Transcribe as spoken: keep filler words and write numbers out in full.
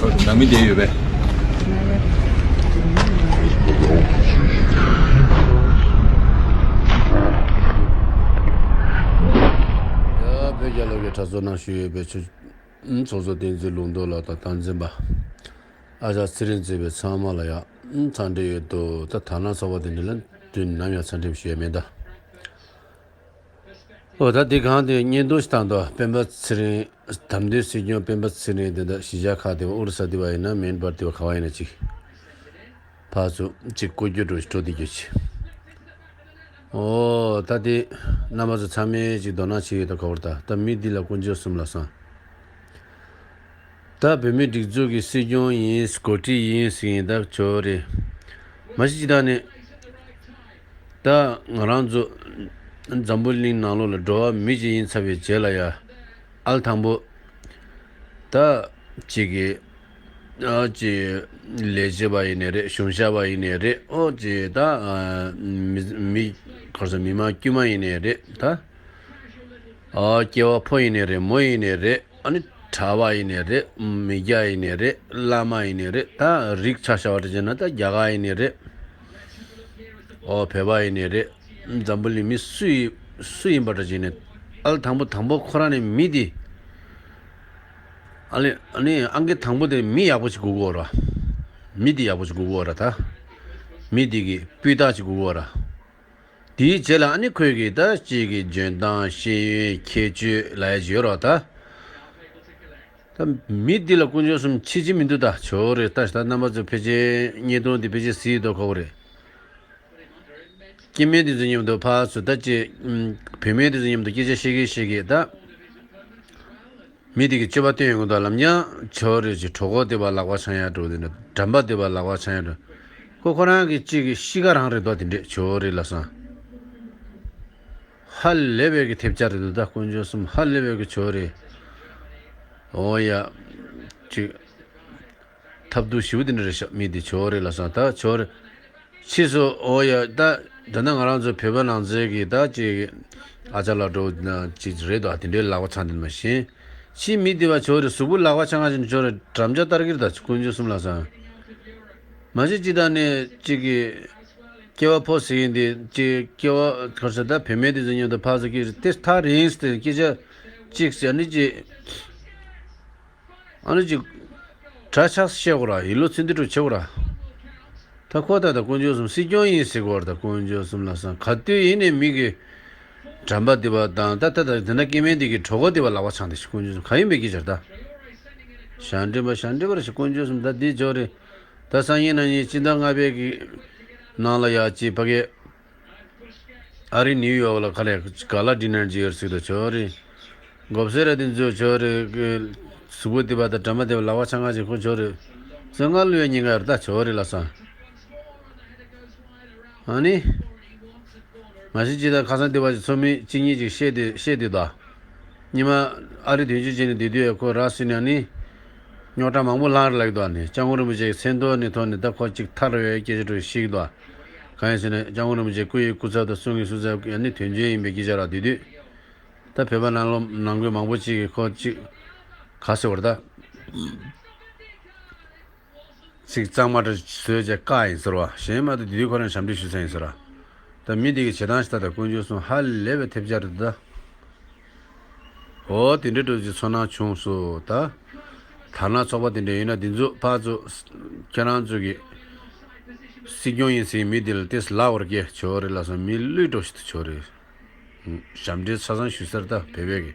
ནང་མི་བསྡད་ཡོད་པས། ཡ། བོད་རྒྱལ་ལོ་གི་གྲྭ་ཚོགས་ནང་ཞུགས་ཡོད་པའི་ཆོས་ཚོགས་གཙོ་བསྟན་འཛིན་ལུང་རྟོགས་ལགས་དང་སྟངས་འཛིན་པ་ཨ་ཅག་ཚེ་རིང་གཙོས་པའི་ཚང་མ་ལ་ཡ་འཚམས་འདྲི་ཡོད་དོ། ད་དར་ནག་ཚོགས་པ་དེ་འདྲ་ལ་དུས་ནམ་ཡང་འཚམས་འདྲི་ཞུ་ཡ་མེད་ད། ཨོ་ད་འདི་གང་དེ་བརྙན་ཐུང་ཞིག་བཏང་འདུག་སྤེན་པ་ཚེ་རིང་། དམ་མདོའི་སྲིད་སྐྱོང་སྤེན་པ་ཚེ་རིང་དེ་འདྲ་གཞིས་ཆགས་ཁག་དེ་བ་ཨོ་རི་ས་དེ་བ་ཡིན་ན་མེན་པར་དེ་བ་ག་བ་ཡིན་ན་ཅིག་ཕར་ཚུར་ཅིག་སྐོར་རྒྱུ་འགྲོ་ཞིག་འགྲོ་བསྡད་རྒྱུ་ཅིག་ཨོ་ད་དེ་རྣམ་པ་ཚོ་ཚང་མས་ཅིག་དོ་སྣང་བྱེད་ཡོད་ད་ག་བར་ད་ད་མི་འདི་ལ་དཀོན་མཆོག་གསུམ་ལ་སང་། ད་བོད་མིའི་སྒྲིག་འཛུགས་ཀྱི་སྲིད་སྐྱོང་ཡིན་འགོ་ཁྲིད་ཡིན་ཟེར་ཡིན་ད་ཆོག་རེད། མ་གཞི་ཅི་ད་ནི། ད་ང་རང་ཚོ་འཛམ་བུ་གླིང་ནང་ལོགས་ལ་འགྲོ་བ་མི་ཅིག་ཡིན་ཚར་བའི་རྗེས་ལ་ཡ། ཨལ་དང་པོ། ད་ཅིག་གི་ཨ་ཅིག་ལས་བྱེད་པ་ཡིན་ནའི་རེད། གཞུང་ཞབས་པ་ཡིན་ནའི་རེད། ཨོ་ཅིག་ད་ཨ་མི་མི་ག་རེ་ཟེར་མི་མང་དཀྱུས་མ་ཡིན་ནའི་རེད་ད། ཨོ་སྐྱེ་བ་ཕོ་ཡིན་ནའི་རེད། མོ་ཡིན་ནའི་རེད། ཨ་ནི་གྲྭ་པ་ཡིན་ནའི་རེད། མི་སྐྱ་ཡིན་ནའི་རེད། བླ་མ་ཡིན་ནའི་རེད། ད་རིགས་ཆ་བཞག་པ་འདྲ་བྱས་ན་ད་རྒྱ་གར་ཡིན་ནའི་རེད། ཨོ་བོད་པ་ཡིན་ནའི་རེད། འཛམ་བུ་གླིང་མི་སུ་ཡིན་སུ་ཡིན་པ་འདྲ་བྱས་ནས་ཨ་ལ་དང་པོ་དང་པོ་ཁོ་རང་ནས་མི་དེ། ཨ་ལེ་ཨ་ནི་ཨང་ཀི་དང་པོ་དེ་མི་ཡག་པོ་ཞིག་དགོས་ཀྱི་ཡོད་ར། མི་དེ་ཡག་པོ་ཞིག་དགོས་ཀྱི་ཡོད་ར་ད། མི་དེ་གི་སྤུས་དག་ཅིག་དགོས་ཀྱི་ཡོད་ར། དེའི་རྗེས་ལ་ཨ་ནི་ཁོས་ཀྱི་ད་ཅིག་གི་འཇོན་ཐང་ཤེས་ཡོན་ཁྱད་ཆོས་ལ་ཡ་ཡོད་རོགས་ད། ད་མི་འདི་ལ་དཀོན་མཆོག་གསུམ་ཕྱི་ཕྱི་མི་འདུག་ད་ཆོག་རེད་ད། ད་རྣམ་པ་ཚོ་ཕལ་ཆེར་བརྙན་ཐུང་འདི་ཕལ་ཆེར་གཟིགས་ཡོད་དོ་ཁོ་རེད། སྐྱེ་དམན་འདི་ཚོ་མཉམ་དུ་ཕར་ཚུར་ད་ཅིག་བུད་མེད་འདི་ཚོ་མཉམ་དུ་སྐད་ཆ་བཤད་གི་བཤད་གི་ད། མི་དེ་གི་སྤྱོད་པ་སྟོན་ཡོང་གི་འདུག་ལབ་ཡང་ཆོག་རེད་ཅེས་གྲོད་ཁོག་དེ་བ་ལག་པ་འཆང་ཡ་འགྲོ་དེ་འདྲ། འགྲམ་པ་དེ་བ་ལག་པ་འཆང་ཡ་འགྲོ། ཁོ་ཁོ་རང་གི་གཅིག་གི་གཤིས་ཀ་རང་རེད་འདུག་དེ་འདྲས་ཆོག་རེད་ལབ་སོང་། ཧ་ལས་པའི་གི་ཐེབས་ཆག་རེད་འདུག་ད་དཀོན་མཆོག་གསུམ་ཧ་ལས་པའི་གི་ཆོག་རེད། ཨོ་ཡ། ཅིག་ཐབས་སྡུག་ཞེ་པོ་དེ་འདྲ་རེད་ཤག་མི་དེ་ཆོག་རེད་ལབ་སོང་ད་ཆོག་རེད། ཕྱིས་སུ་ཨོ་ཡ་ད་ད་ནི་ང་རང་ཚོ་བོད་པ་ནང་ཚན་གྱི་ད་ཅིག་ཨ་ཅག་ལགས་འགྲོ་ན་ཅིག་རེད་དོ་དེ་འདྲའི་ལག་པ་འཆང་དེ་མ་ཤེས། ཕྱིས་མི་དེ་བ་ཆོག་རེད་གཟུགས་པོ་ལག་པ་འཆང་ག་ཅིག་ཆོག་རེད་འགྲམ་ལྕག་ལྟར་གྱི་རེད་ད་དཀོན་མཆོག་གསུམ་ལ་སང་། མ་གཞི་ཅི་ད་ནི་ཅིག་གི་སྐྱེ་བ་ཕོ་ཟེར་ཡིན་དེ་ཅིག་སྐྱེ་བ་ཁར་ས་ད་བུད་མེད་དེ་ཚོ་མཉམ་དུ་ཕག་ཚོ་སྐྱེ་རེད་དེ་ཐག་རིང་སྟེ་སྐད་ཆ་ཅིག་ཟེར་ནི་ཅིག་ཨ་ནི་ཅིག་གྲྭ་ཆགས་བཤད་གོ་ར་ཡིན་ལོ་ཚིག་འདི་འགྲོ་བྱེད་གོ་ར། ད་ཁོ་ད་ད་དཀོན་མཆོག་གསུམ་སྲིད་སྐྱོང་ཡིན་ཟེར་གོ་ར་ད་དཀོན་མཆོག་གསུམ་ལ་སང་ག་དུས་ཡིན་ནས་མི་གི་འགྲམ་པ་དེ་བ་དང་ད་ད་ད་དེ་འདྲ་སྐྱེ་དམན་དེ་གི་གྲོད་ཁོག་དེ་བ་ལག་པ་འཆང་དེ་ཞིག་དཀོན་མཆོག་གསུམ་ག་ཡིན་པའི་སྐད་ཆ་རེད་ད། ཞང་འདྲེན་པ་ཞང་འདྲེན་པ་རེ་ཞིག་དཀོན་མཆོག་གསུམ་ད་འདི་འཇོག་རེད། ད་སང་ཉིན་གནངས་ཉིན་སྤྱི་ཟླ་ལྔ་པའི་གི་ནང་ལ་ཡ་ཅི་ཕ་གི་ཨ་རི་ནིའུ་ཡོག་ལ་ག་ལེ་ག་ལ་ཌི་ནར་ཅིག་ཡོད་ཟིག་ད་ཆོག་རེད། མགོ་སེར་ར་དེ་ཚོ་ཆོག་རེད། གཟུགས་པོ་དེ་བ་ད་འགྲམ་པ་དེ་བ་ལག་པ་འཆང་ག་ཅིག་ཁོ་ཆོག་རེད། ཟེར་ང་ལུས་ཉིན་ག་རེད་ད་ཆོག་རེད་ལ་སང་། ཨ་ནི། མ་གཞི་ཅི་ད་ཁ་སང་དེ་བ་ཅིག་ཚོགས་མི་གཅིག་གཉིས་ཅིག་བཤད་དེ་བཤད་དེ་ད། ཉི་མ་ཨ་རི་དོན་གཅོད་བྱས་ནས་བསྡད་དུས་ཁོ་ར་སུ་ནས་ནི། རྙོག་དྲ་མང་པོ་ལངས་རེད་ལབ་ཀྱི་འདུག་ཨ་ནི་སྐྱབས་མགོན་རིན་པོ་ཆེ་གི་མཚན་ཐོག་ནས་ཐོག་ནས་ད་ཁོ་ཅིག་ཐར་བའི་སྐད་ཆ་འགྲོ་ཤེས་ཀྱི་འདུག་གང་ཡིན་ཟེར་ན་སྐྱབས་མགོན་རིན་པོ་ཆེ་སྐུ་ཡི་སྐུ་ཚབ་དང་གསུང་གི་གསུང་ཚབ་ཨ་ནི་དོན་གཅོད་ཡིན་པའི་སྐད་ཆ་ར་དེ་དུས། ད་བོད་པ་ནང་ལོ་ནང་ཁུལ་མང་པོ་ཅིག་གིས་ཁོ་ཅིག་ག་ཟེར་བ་རེད་ད། ཚིག་གཙང་མ་འདྲ་བཟོས་བྱས་བཀག་ཡིན་ཟེར་བ་གཞན་མ་གཏོགས་དེ་དུས་ཁོ་རང་ཞབས་འདྲེན་ཞུ་ས་ཡིན་ཟེར་བ། ད་མི་དེ་གི་བྱེད་སྟངས་ཤིག་ད་ད་དཀོན་མཆོག་གསུམ་ཧ་ལས་པའི་ཐེབས་ཆག་རེད་ད། འོ་དེ་འདྲའི་འགྲོ་རྒྱུ་ཚོར་སྣང་བྱུང་སོང་ད། དར་ནག་ཚོགས་པ་དེ་འདྲ་ཡིན་ན་དེ་ཚོ་ཕར་ཚུར་ཁྱེད་རང་ཚོ་གི་སྲིད་སྐྱོང་ཡིན་ཟེར་མི་དེ་ལ་ཏེས་ལག་བར་སྐྱེ་ཆོག་རེད་ལ་སོང་མི་བླུད་འགྲོ་ཞིག་ཏུ་ཆོག་རེད། ཞབས་འདྲེན་ཆ་ཚང་ཞུ་སར་ད་བོད་པའི་གི།